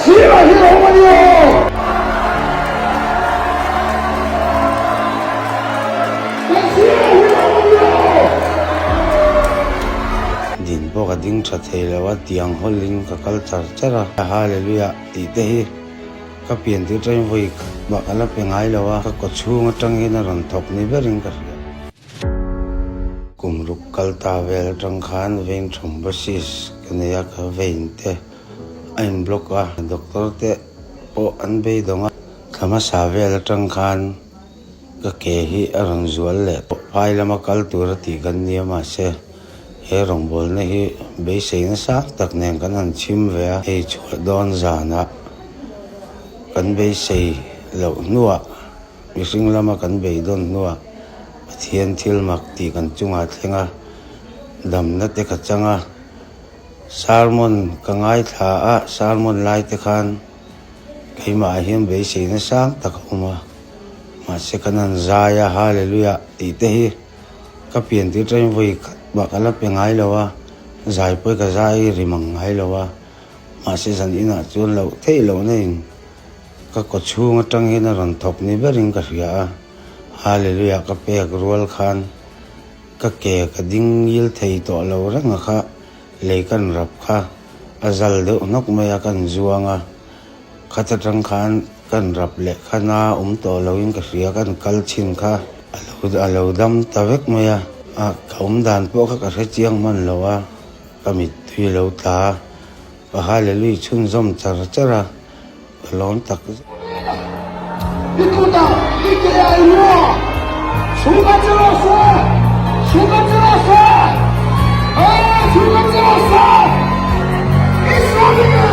Sirah hian a awm a ni aw! Kan sirah hian a awm a ni aw! Din pawh ka ding tha thei lo a, tiang hawlin ka kal char char a, Hallelujah tih te hi ka pian tir atangin vawi khat mah ka la pe ngai lo a, ka kaw chhung atangin a rawn thawk ni berin ka hria. Kum ruk kal ta vel atang khan vein thrombosis ka nei a, ka vein te a in block a, doctor te pawh an beidawng a, thla hmasa vel atang khan ka ke hi a rawn zual leh tawh. Phai lama kal tur a tih kan nia mahse he rawngbawlna hi beisei nasa tak nen kan han chhim ve a, hei chhuah dawn zanah kan beisei loh hnuah Mihring lama kan beidawn hnuah Pathian thil mak tih kan chungah thleng a, damna te ka chang a. Sermon ka ngaithla a, sermon lai te khan keimah ah hian beiseina sang tak a awm a. Mahse kan han zai a, Hallelujah tih te hi ka pian tir atangin vawi khat mah ka la pe ngai lo a, zai pawh ka zai ri mang ngai lo a. Mahse zan inah chuan loh theih lohna in Ka kaw chhung atang hian a rawn thawk ni berin ka hria a, Hallelujah ka pek rual khan ka ke ka ding ngil thei tawh lo reng a kha lei kan rap kha a zal deuh hnawk mai a kan zuang a, khat atang khan kan rap leh kha na awm tawh lo in ka hria kan kal chhin kha a lo a lo dam ta vek mai a, ka awm dan pawh kha ka hre chiang hman lo a, ka mittui lo tla a. Ka Hallelujah chhunzawm char char a, ka lawm tak zet. I kutah i ke a i hua, chhung a che rawh se, chhung a che rawh se, ee chhung a che rawh se, Israel.